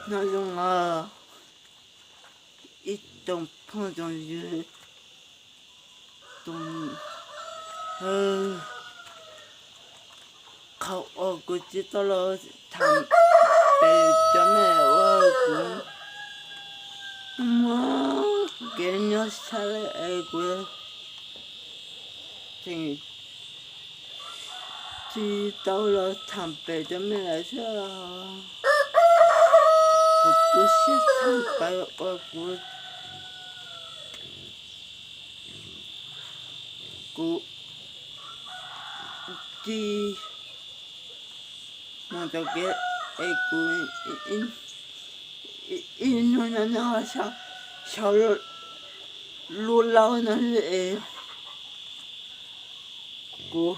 Nyob zoo os ib tsoom phooj tsoom ywg, tus, qhov uas kuv tsis tau los tham pem cov me ua kuv muab kev nyob sab laj es kuv tseem tsis tau los tham pem cov me lawm xwb. Kuv tu siab tshaj plaws uas kuv, kuv tsis mus tau kev es kuv ib hnub nyob nyob xyaw lub laub no es kuv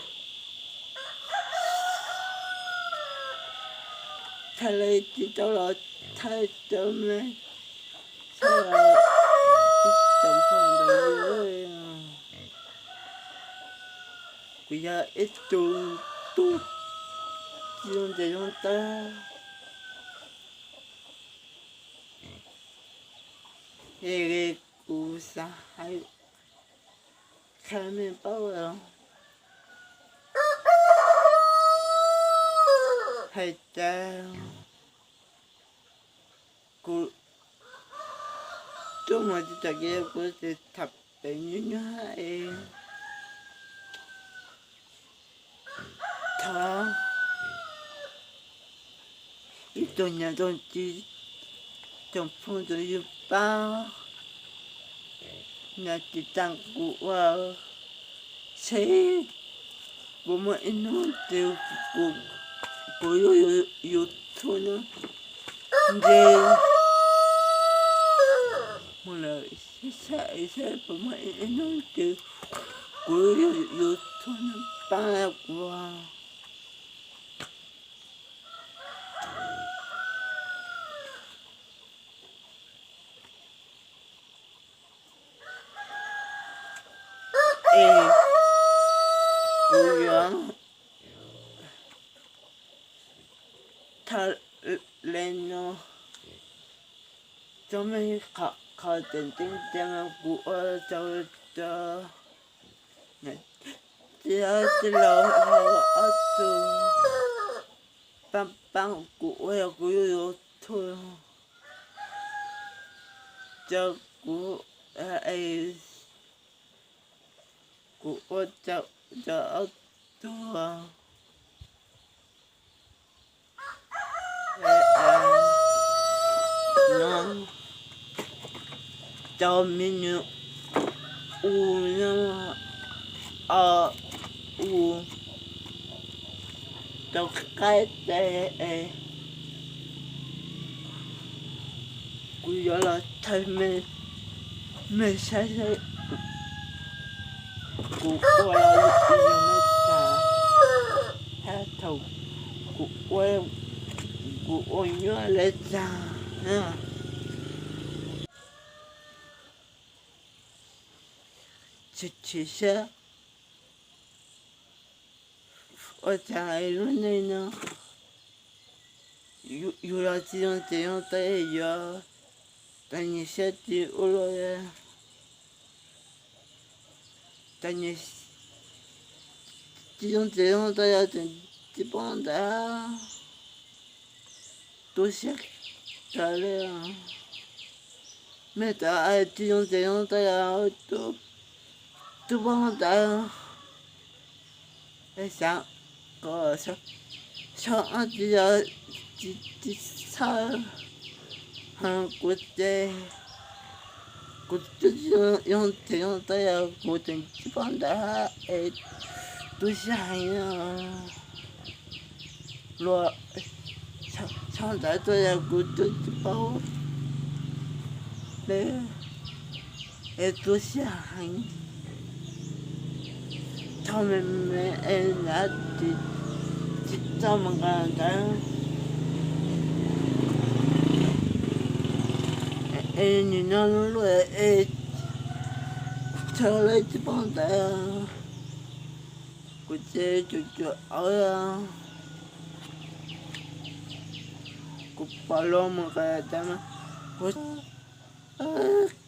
thaij li tsis tau los thaij cov me, thaij ib tsoom phooj ntawd. Kuv yog ib tug tub tsis zoo tes zoo taw, es kuv xav hais qhia mej paub hais tias kuv tuaj mus tsis tau kev, kuv tsis tham pem nyuaj nyuaj es thov ib tsoom niam tsoom txiv, tsoom phooj tsoom ywg pab nias tiv tas kuv ua seb kuv muaj ib hnub twg kuv lub YouTube no nce mus lawm, seb puas muaj ib hnub twg kuv lub YouTube no pab kuv. Es kuv yuav tham li no, txog me qhov tseem ceeb tiag no kuv ua rau cov niam tij laus hauv ob tug pab pab kuv ua kuv YouTube, cov kuv, kuv ua rau cov ob tug no, cov me nyuam u no, o u rau qaib tes es kuv yuav los thaij mej saib seb kuv ua los yog mej tag, hab thaum kuv ua, kuv ua nyuaj li cas. Tsis chim siab ua cas lub neej no yus los tsis zoo ces zoo tas yuav tas nyias siab tsis ua luaj, tas nyias tsis zoo ces zoo tas yog tseem tsis paub ntawd. Tu siab kawg li. Mej txawm tsis zoo ces zoo tas yog tu paub ntawd. Xav kom xyov ob tsis yog tsis txhawj, kuv ces kuv twb tsis zoo ces zoo tas yog kuv tseem tsis paub ntawd es tu siab heev. Luag txhawj ntawd tas yog kuv twb tsis paub li es tu siab heev. Txhawj me me es nrad tsis txawj mus nqa ntawd es nim no luaj es txhawj li tsis paub ntawd. Kuv ces cuam cuam awv, Kuv pom luag mus qas tas mas kuv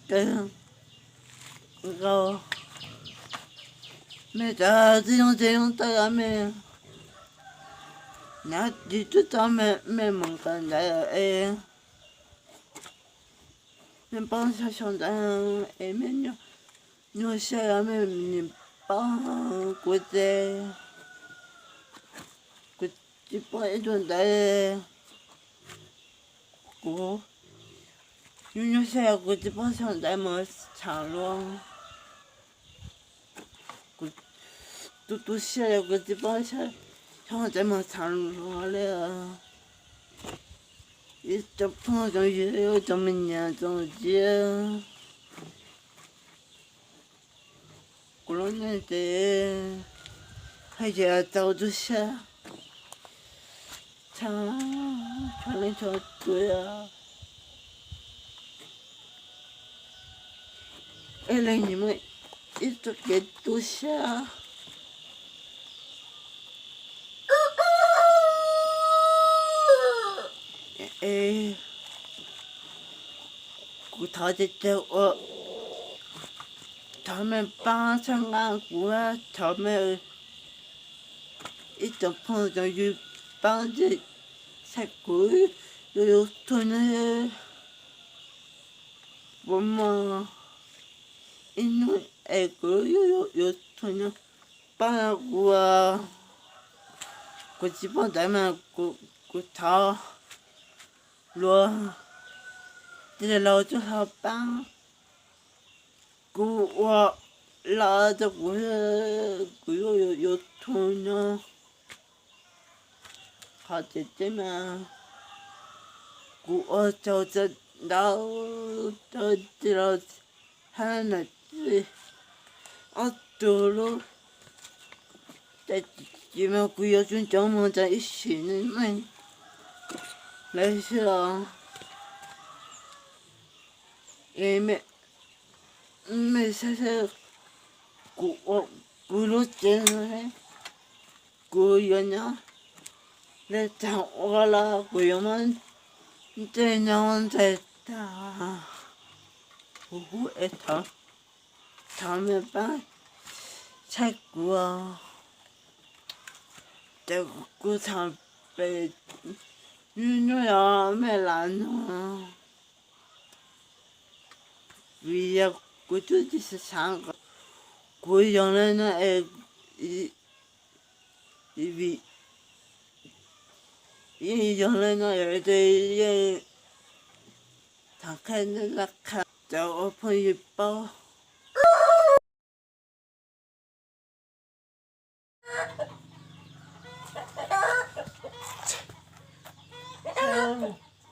qas nkaus, mej cov txiv zoo txiv zoo tawm mej, nab tsis tub txog mej mus qas ntawd es mej paub xyov xyov ntawd es mej nyuaj siab mej nim paub kuv ces kuv tsis paub ib tug ntawd. Kuv nyuaj nyuaj siab kuv tsis paub xyov ntawd mus txheeb luag. Kuv tu tu siab kuv tsis paub xyov ntawd mus txheeb luag li. Ib tsoom phooj tsoom ywg tsoom me nyuam tsoom txiv, kuv lub neej ces haj yam txaus tu siab tshaj txhua leej txhua tus. Ib leeg nyias muaj ib txoj kev tu siab. Es kuv thov tes taw ua, thov mej paab txhawb nqaa kuv, thov mej ib tsoom phooj tsoom ywg paab txhawb kuv yuav YouTube no. Puas muaj ib hnub es kuv yuav YouTube no paab kuv, kuv tsis paub ntawv mas kuv thov luag tij laug tub hlob paab kuv ua laj rau kuv, kuv yuav YouTube no. Qhov tseem ceeb mas kuv ua tsaug ntau rau tij laug hab nam txiv ob tug lub, ces mas kuv yuav tsum coob mus tas ib sim neej neej lawm xwb os. Es mej saib saib kuv ua kuv lub tsev no, kuv yuav nyob li cas ua los kuv yuav muab ntsej nyob ntsej tag. Kuv hu es thov, thov mej paab saib kuv, ces kuv txhaj pem nyuaj nyuaj os mej lam nug. Vim yog kuv twb tsis xav kom kuv yog li no es, vim yeej yog li no ces yeej tham qhia laj qhia rau ua phooj ywg paub.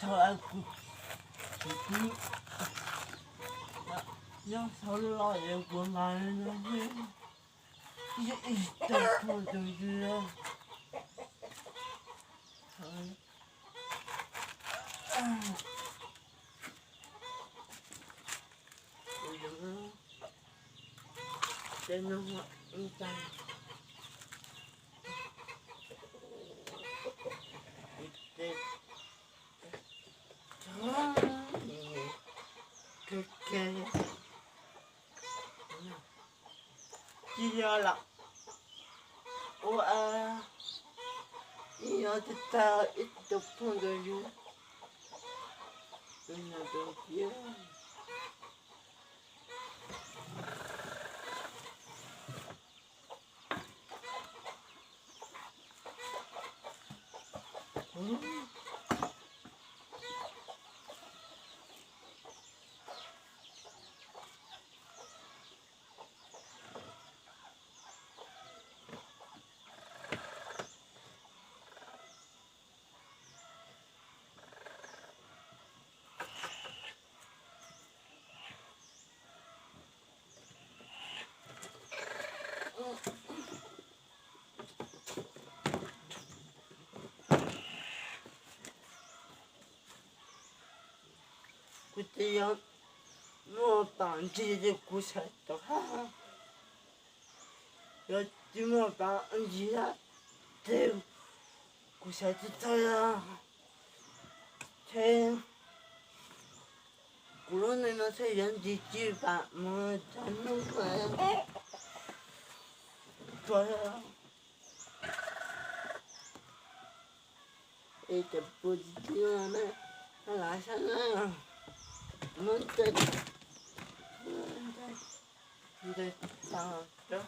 Thaum kuv nyob sau los es kuv mas ib tug phooj ywg Tsis yog lam ua, ib yog tsis tag ib tug phooj ywg tus nyuam tus txiv. Kuv tsis yog muaj pam ntsig ces kuv xav tau hab, yog tsis muaj pam ntsig hab ces kuv xav tsis tau. Thiab kuv lub neej no thiaj yuav ntsig tsis pam mus tag hnub tuag. Es cov pus tsis txi na, lam saib na, muab ntes tag rau.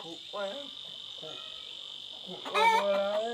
Kuv ua, kuv ua.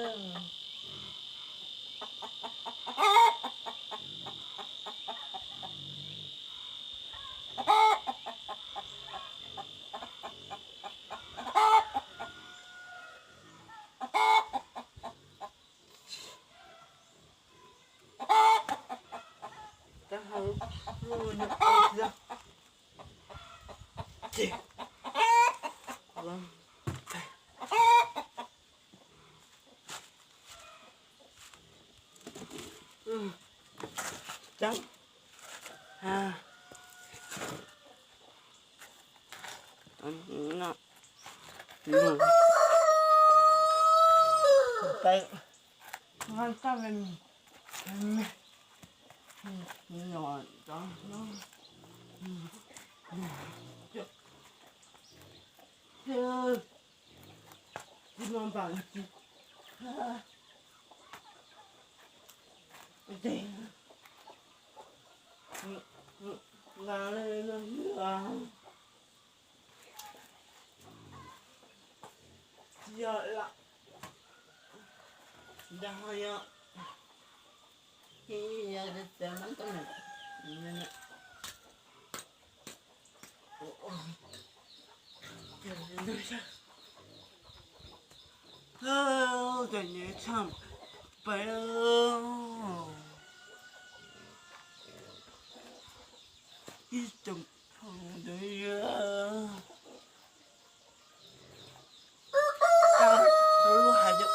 Cov nyiam tshaj pais ib tsoom phooj ywg, lub hais tias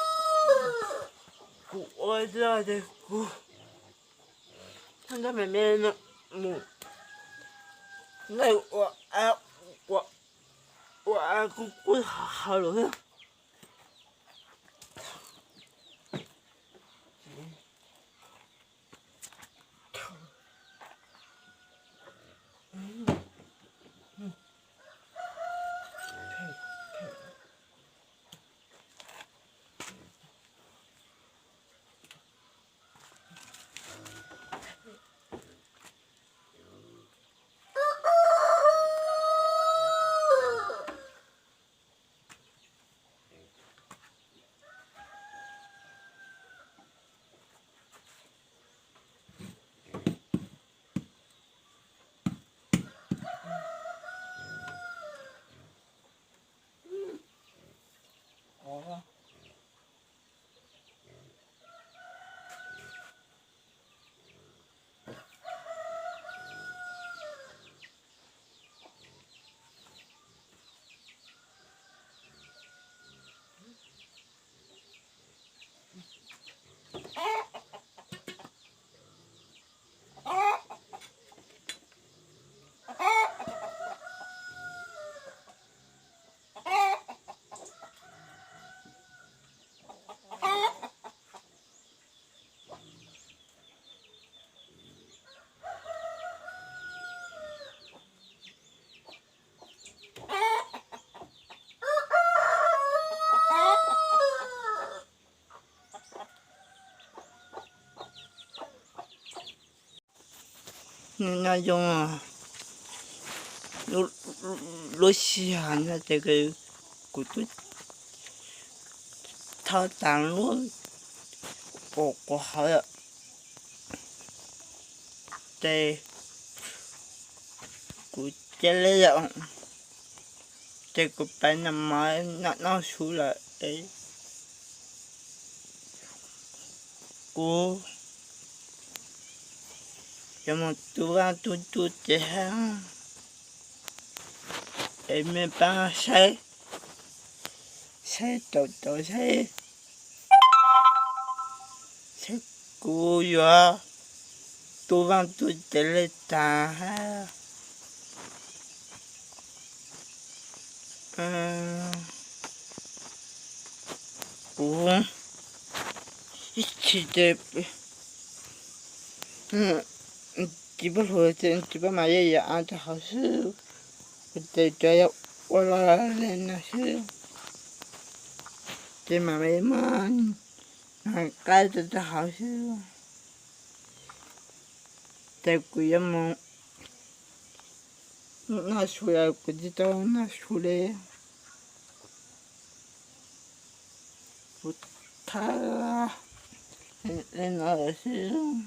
kuv ua tsis tau ces kuv nrog me me no mus, nej ua, ua, ua kuv kuj hauv lawm thiab. No zoo lub sij hawm no ces kuv twb thau tas lub quav hauv lawm, ces kuv cia li, ces kuv pais noj mov noj noj su lawm es kuv yuav mus tu vaj tu tsev hab, es mej pab saib, saib tau tau saib, saib kuv yuav tu vaj tu tsev li cas hab. Kuv ib txhis ces tsis paub hluas ces tsis paub mas yog yam av rau hauv xwb, ces tsuas yog ua los li no xwb, ces mam li muab nqa qaib rau rau hauv xwb. Ces kuv yuav mus noj su lawm, kuv tsis tau noj su li. Kuv thaij li no lawm xwb,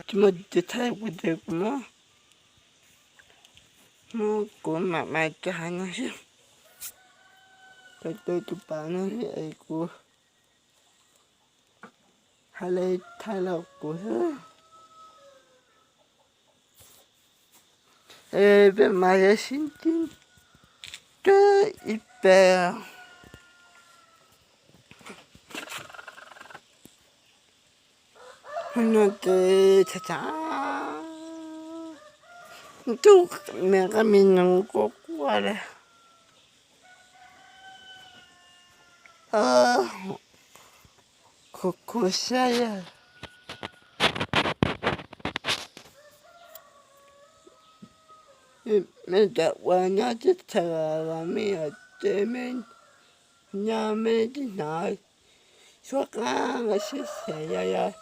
tsis muaj tus thaij kuv ces kuv muab, muab kuv mam mas rau hauv no xwb, rau tus pas no xwb es kuv hais li thaij los kuv xwb. Es peb mas yuav sib ntsib rau ib pliag. Hnub no ces txhav txhav ntuj, me qab me noog quaj quaj li. Khuv khuv siab yog me cov uas nyob teb chaws los me nyuam ces me nyob me tsis hnov suab qab nqa siab xav yog yog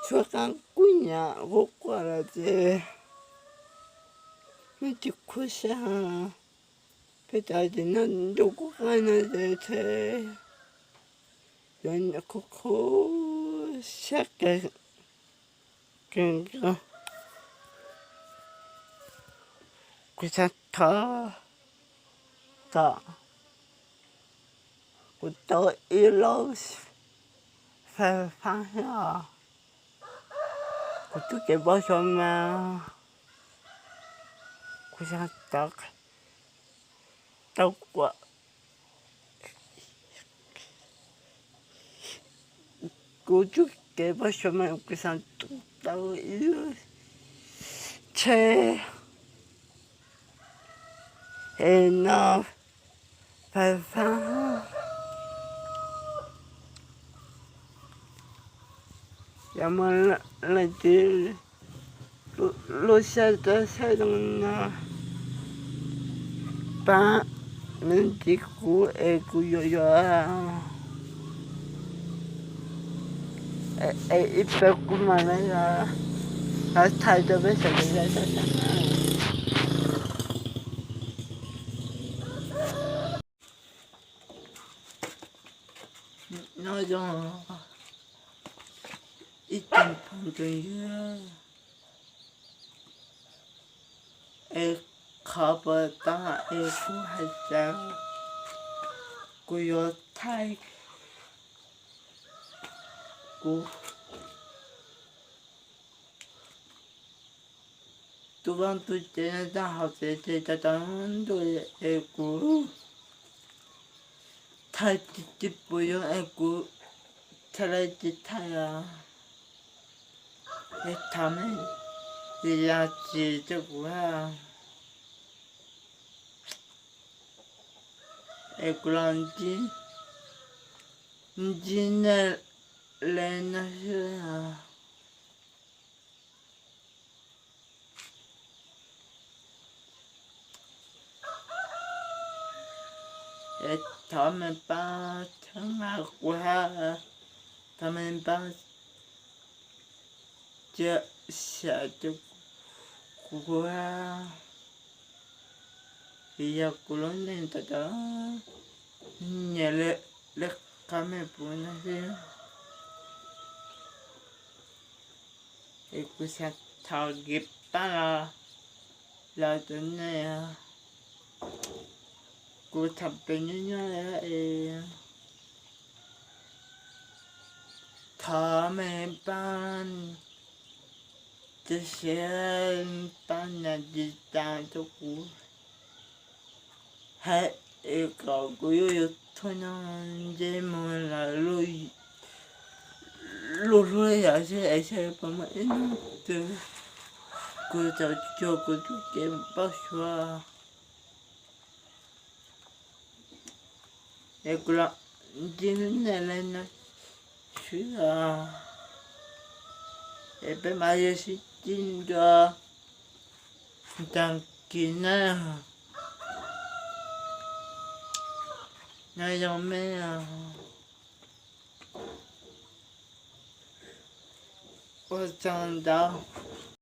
suab qab kub nyam quaj quaj los ces me tsis khuv siab. Peb cov ces nyob ntuj kub qab no ces txhais yuav khuv khuv siab kawg. Kuv xav thov kom kuv tau ib lub fais fab thiab os. Kuv txoj kev npau suav mas kuv xav tau, tau kuam kuv txoj kev npau suav mas kuv xav tau ib lub tsheb es no fais fab. Yog muaj leej twg lub siab rau saib zoo no pab me ntsis kuv es kuv yuav yuav es ib pliag kuv mam li thaij rau peb sawv daws saib. Nyob zoo ib tsoom phooj ywg, es qhov puas tau es kuv hais tias kuv yuav thaij kuv tus vaj tus tsev no rau hauv tsev ces rau rau ntuj es kuv thaij tsis pum yuav es kuv thaij li tsis thaij os. Es thov nej zam txim rau kuv es kuv los ntsib nej li no xwb. Es thov mej pab txhawb nqa kuv hab, thov mej pab cia siab rau kuv, vim yog kuv lub neej tau cov nyiam li qab me puv no xwb. Es kuv xav thov kev pab los, los rau nej. Kuv tham pem nyob nyob es thov me pab cia siab pab nias tiv tas rau kuv, hais es kom kuv yuav YouTube no nce mus lawm lub hlwb yam xwb es saib puas muaj ib hnub twg kuv tau cuag kuv tus kev paub suav. Es kuv los ntsib nej li no xwb os. Es peb mam li sib ntsib dua tag kis na. Nyob zoo me, ua tsaug ntau.